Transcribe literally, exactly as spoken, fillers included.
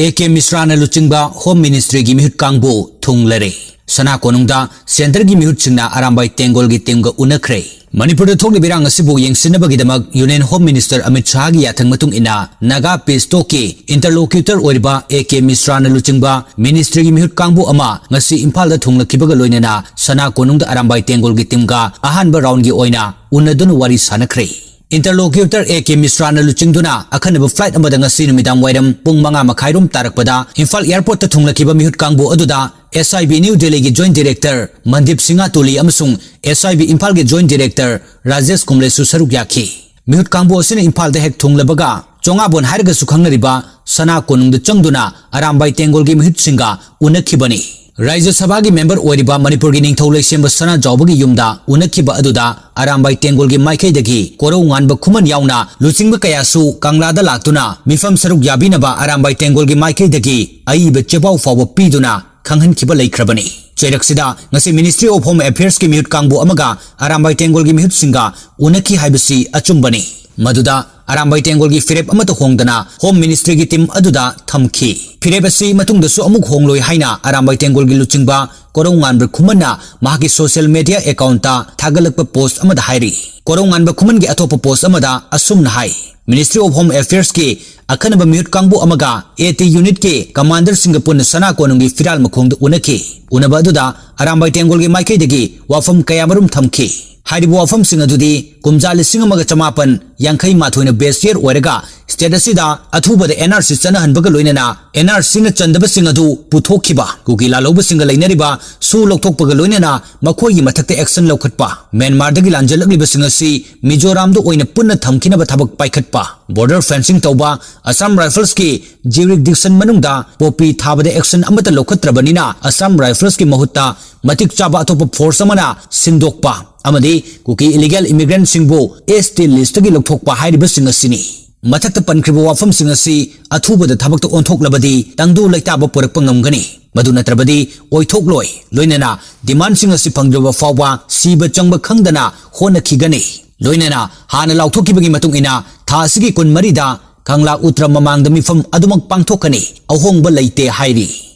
A K ꯃꯤꯁ꯭ꯔꯥꯅ ꯂꯨꯆꯤꯡꯕ home ꯃꯤꯅꯤꯁꯇ꯭ꯔꯤꯒꯤ ꯃꯤꯍꯨꯠ ꯀꯥꯡꯕꯨ ꯊꯨꯡꯂꯔꯦ꯫ ꯁꯅꯥ ꯀꯣꯅꯨꯡꯗ ꯁꯦꯟꯇꯔꯒꯤ ꯃꯤꯍꯨꯠꯁꯤꯡꯅ ꯑꯔꯥꯝꯕꯥꯏ ꯇꯦꯡꯒꯣꯜꯒꯤ ꯇꯤꯝꯒ ꯎꯅꯈ꯭ꯔꯦ꯫ ꯃꯅꯤꯄꯨꯔꯗ ꯊꯣꯛꯂꯤꯕ ꯏꯔꯥꯡ ꯑꯁꯤꯕꯨ ꯌꯦꯡꯁꯤꯟꯅꯕꯒꯤꯗꯃꯛ ꯌꯨꯅꯤꯌꯟ ꯍꯣꯝ ꯃꯤꯅꯤꯁꯇꯔ ꯑꯃꯤꯠ ꯁꯥꯍꯒꯤ ꯌꯥꯊꯪ ꯃꯇꯨꯡ ꯏꯟꯅ ꯅꯥꯒꯥ ꯄꯤꯁ ꯇꯣꯛꯀꯤ ꯏꯟꯇꯔꯂꯣꯀ꯭ꯌꯨꯇꯔ ꯑꯣꯏꯔꯤꯕ ꯑꯦ ꯀꯦ ꯃꯤꯁ꯭ꯔꯥꯅ ꯂꯨꯆꯤꯡꯕ ꯃꯤꯅꯤꯁꯇ꯭ꯔꯤꯒꯤ ꯃꯤꯍꯨꯠ ꯀꯥꯡꯕꯨ ꯑꯃ ꯉꯁꯤ ꯏꯝꯐꯥꯜꯗ ꯊꯨꯡꯂꯛꯈꯤꯕꯒ ꯂꯣꯏꯅꯅ ꯁꯅꯥ ꯀꯣꯅꯨꯡꯗ ꯑꯔꯥꯝꯕꯥꯏ ꯇꯦꯡꯒꯣꯜꯒꯤ ꯇꯤꯝꯒ ꯑꯍꯥꯟꯕ ꯔꯥꯎꯟꯒꯤ ꯑꯣꯏꯅ ꯎꯅꯗꯨꯅ ꯋꯥꯔꯤ ꯁꯥꯟꯅꯈ꯭ꯔꯦ꯫ ꯏꯟꯇꯔꯂꯣꯀ꯭ꯌꯨꯇꯔ ꯑꯦ ꯀꯦ ꯃꯤꯁ꯭ꯔꯥꯅ ꯂꯨꯆꯤꯡꯗꯨꯅ ꯑꯈꯟꯅꯕ ꯐ꯭ꯂꯥꯏꯠ ꯑꯃꯗ ꯉꯁꯤ ꯅꯨꯃꯤꯗꯥꯡ ꯋꯥꯏꯔꯝ ꯄꯨꯡ ꯃꯉꯥ ꯃꯈꯥꯏꯔꯣꯝ ꯇꯥꯔꯛꯄꯗ ꯏꯝꯐꯥꯜ ꯑꯦꯌꯔꯄꯣꯔꯠꯇ ꯊꯨꯡꯂꯛꯈꯤꯕ ꯃꯤꯍꯨꯠ ꯀꯥꯡꯕꯨ ꯑꯗꯨꯗ ꯑꯦꯁ ꯑꯥꯏ ꯕꯤ ꯅ꯭ꯌꯨ ꯗꯦꯜꯂꯤꯒꯤ ꯖꯣꯏꯟꯠ ꯗꯤꯔꯦꯛꯇꯔ ꯃꯟꯗꯤꯞ ꯁꯤꯡꯍ ꯇꯣꯂꯤ ꯑꯃꯁꯨꯡ ꯑꯦꯁ ꯑꯥꯏ ꯕꯤ ꯏꯝꯐꯥꯜꯒꯤ ꯖꯣꯏꯟꯠ ꯗꯤꯔꯦꯛꯇꯔ ꯔꯥꯖꯦꯁ ꯀꯨꯝꯂꯦꯁꯨ ꯁꯔꯨꯛ ꯌꯥꯈꯤ꯫ ꯃꯤꯍꯨꯠ ꯀꯥꯡꯕꯨ ꯑꯁꯤꯅ ꯏꯝꯐꯥꯜꯗ ꯍꯦꯛ ꯊꯨꯡꯂꯕꯒ ꯆꯣꯉꯥꯕꯣꯟ ꯍꯥꯏꯔꯒꯁꯨ ꯈꯪꯅꯔꯤꯕ ꯁꯅꯥ ꯀꯣꯅꯨꯡꯗ ꯆꯪꯗꯨꯅ ꯑꯔꯥꯝꯕꯥꯏ ꯇꯦꯡꯒꯣꯜꯒꯤ ꯃꯤꯍꯨꯠꯁꯤꯡꯒ ꯎꯅꯈꯤꯕꯅꯤ꯫ ꯔꯥꯖ꯭ꯌ ꯁꯚꯥꯒꯤ ꯃꯦꯝꯕꯔ ꯑꯣꯏꯔꯤꯕ ꯃꯅꯤꯄꯨꯔꯒꯤ ꯅꯤꯡꯊꯧ ꯂꯩꯁꯦꯝꯕ ꯁꯅꯥꯖꯥꯎꯕꯒꯤ ꯌꯨꯝꯗ ꯎꯅꯈꯤꯕ ꯑꯗꯨꯗ ꯑꯔꯥꯝꯕꯥꯏ ꯇꯦꯡꯒꯣꯜꯒꯤ ꯃꯥꯏꯀꯩꯗꯒꯤ ꯀꯣꯔꯧ ꯉꯥꯟꯕ ꯈꯨꯃꯟ ꯌꯥꯎꯅ ꯂꯨꯆꯤꯡꯕ ꯀꯌꯥꯁꯨ ꯀꯪꯂꯥꯗ ꯂꯥꯛꯇꯨꯅ ꯃꯤꯐꯝ ꯁꯔꯨꯛ ꯌꯥꯕꯤꯅꯕ ꯑꯔꯥꯝꯕꯥꯏ ꯇꯦꯡꯒꯣꯜꯒꯤ ꯃꯥꯏꯀꯩꯗꯒꯤ ꯑꯏꯕ ꯆꯦꯄꯥꯎ ꯐꯥꯎꯕ ꯄꯤꯗꯨꯅ ꯈꯪꯍꯟꯈꯤꯕ ꯂꯩꯈ꯭ꯔꯕꯅꯤ꯫ ꯆꯩꯔꯛꯁꯤꯗ ꯉꯁꯤ Ministry of Home Affairs ꯀꯤ ꯃꯤꯍꯨꯠ ꯀꯥꯡꯕꯨ ꯑꯃꯒ ꯑꯔꯥꯝꯕꯥꯏ ꯇꯦꯡꯒꯣꯜꯒꯤ ꯃꯤꯍꯨꯠꯁꯤꯡꯒ ꯎꯅꯈꯤ ꯍꯥꯏꯕꯁꯤ ꯑꯆꯨꯝꯕꯅꯤ꯫ ꯃꯗꯨꯗ ꯑꯔꯥꯝꯕꯥꯏ ꯇꯦꯡꯒꯣꯜꯒꯤ ꯐꯤꯔꯦꯞ ꯑꯃꯠꯇ ꯍꯣꯡꯗꯅ Home Ministry ꯒꯤ team ꯑꯗꯨꯗ ꯊꯝꯈꯤ꯫ ꯐꯤꯔꯦꯞ ꯑꯁꯤ ꯃꯇꯨꯡꯗꯁꯨ ꯑꯃꯨꯛ ꯍꯣꯡꯂꯣꯏ ꯍꯥꯏꯅ ꯑꯔꯥꯝꯕꯥꯏ ꯇꯦꯡꯒꯣꯜꯒꯤ ꯂꯨꯆꯤꯡꯕ ꯀꯣꯔꯧꯉꯥꯟꯕ ꯈꯨꯃꯟꯅ ꯃꯍꯥꯛꯀꯤ social media account ꯇ ꯊꯥꯒꯠꯂꯛꯄ post ꯑꯃꯗ ꯍꯥꯏꯔꯤ꯫ ꯀꯣꯔꯧꯉꯥꯟꯕ ꯈꯨꯃꯟꯒꯤ ꯑꯇꯣꯞꯄ post ꯑꯃꯗ ꯑꯁꯨꯝꯅ ꯍꯥꯏ, Ministry of Home Affairs ꯀꯤ ꯑꯈꯟꯅꯕ ꯃꯤꯍꯨꯠ ꯀꯥꯡꯕꯨ ꯑꯃꯒ A T unit ꯀꯤ commander ꯁꯤꯡꯒ ꯄꯨꯟꯅ ꯁꯅꯥ ꯀꯣꯅꯨꯡꯒꯤ ꯐꯤꯔꯥꯜ ꯃꯈꯣꯡꯗ ꯎꯅꯈꯤ꯫ ꯎꯅꯕ ꯑꯗꯨꯗ ꯑꯔꯥꯝꯕꯥꯏ ꯇꯦꯡꯒꯣꯜꯒꯤ ꯃꯥꯏꯀꯩꯗꯒꯤ ꯋꯥꯐꯝ ꯀꯌꯥꯃꯔꯨꯝ ꯊꯝꯈꯤ꯫ ꯍꯥꯏꯔꯤꯕ ꯋꯥꯐꯝꯁꯤꯡ ꯑꯗꯨꯗꯤ ꯀꯨꯝꯖꯥ ꯂꯤꯁꯤꯡ ꯑꯃꯒ ꯆꯃꯥꯄꯟ ꯌꯥꯡꯈꯩ ꯃꯥꯊꯣꯏꯅ base year ꯑꯣꯏꯔꯒ state ꯑꯁꯤꯗ ꯑꯊꯨꯕꯗ N R C ꯆꯠꯅꯍꯟꯕꯒ ꯂꯣꯏꯅꯅ N R C ꯅ ꯆꯟꯗꯕꯁꯤꯡ ꯑꯗꯨ ꯄꯨꯊꯣꯛꯈꯤꯕ, ꯀꯨꯀꯤ ꯂꯥꯜꯍꯧꯕꯁꯤꯡꯒ ꯂꯩꯅꯔꯤꯕ ꯁꯨ ꯂꯧꯊꯣꯛꯄꯒ ꯂꯣꯏꯅꯅ ꯃꯈꯣꯏꯒꯤ ꯃꯊꯛꯇ action ꯂꯧꯈꯠꯄ, ꯃ꯭ꯌꯥꯟꯃꯥꯔꯗꯒꯤ ꯂꯥꯟꯖꯜꯂꯛꯂꯤꯕꯁꯤꯡ ꯑꯁꯤ ꯃꯤꯖꯣꯔꯥꯝꯗ ꯑꯣꯏꯅ ꯄꯨꯟꯅ ꯊꯝꯈꯤꯅꯕ ꯊꯕꯛ ꯄꯥꯏꯈꯠꯄ, border fencing ꯇꯧꯕ, Assam Rifles ꯀꯤ jurisdiction ꯃꯅꯨꯡꯗ poppy ꯊꯥꯕꯗ action ꯑꯃꯠꯇ ꯂꯧꯈꯠꯇ꯭ꯔꯕꯅꯤꯅ Assam Rifles ꯀꯤ ꯃꯍꯨꯠꯇ ꯃꯇꯤꯛ ꯆꯥꯕ ꯑꯇꯣꯞꯄ force ꯑꯃꯅ ꯁꯤꯟꯗꯣꯛꯄ ꯑꯃꯗꯤ ꯀꯨꯀꯤ illegal immigrant ꯁꯤꯡꯕꯨ S T list ꯇꯒꯤ ꯂꯧꯊꯣꯛꯄ ꯍꯥꯏꯔꯤꯕꯁꯤꯡ ꯑꯁꯤꯅꯤ꯫ ꯃꯊꯛꯇ ꯄꯟꯈ꯭ꯔꯤꯕ ꯋꯥꯐꯝꯁꯤꯡ ꯑꯁꯤ ꯑꯊꯨꯕꯗ ꯊꯕꯛꯇ ꯑꯣꯟꯊꯣꯛꯂꯕꯗꯤ ꯇꯪꯗꯨ ꯂꯩꯇꯥꯕ ꯄꯨꯔꯛꯄ ꯉꯝꯒꯅꯤ꯫ ꯃꯗꯨ ꯅꯠꯇ꯭ꯔꯕꯗꯤ ꯑꯣꯏꯊꯣꯛꯂꯣꯏ꯫ ꯂꯣꯏꯅꯅ demand ꯁꯤꯡ ꯑꯁꯤ ꯐꯪꯗ꯭ꯔꯕ ꯐꯥꯎꯕ ꯁꯤꯕ ꯆꯪꯕ ꯈꯪꯗꯅ ꯍꯣꯠꯅꯈꯤꯒꯅꯤ꯫ ꯂꯣꯏꯅꯅ ꯍꯥꯟꯅ ꯂꯥꯎꯊꯣꯛꯈꯤꯕꯒꯤ ꯃꯇꯨꯡ ꯏꯟꯅ ꯊꯥ ꯑꯁꯤꯒꯤ ꯀꯨꯟꯃꯔꯤꯗ ꯀꯪꯂꯥ ꯎꯇ꯭ꯔ ꯃꯃꯥꯡꯗ ꯃꯤꯐꯝ ꯑꯗꯨꯃꯛ ꯄꯥꯡꯊꯣꯛꯀꯅꯤ, ꯑꯍꯣꯡꯕ ꯂꯩꯇꯦ ꯍꯥꯏꯔꯤ꯫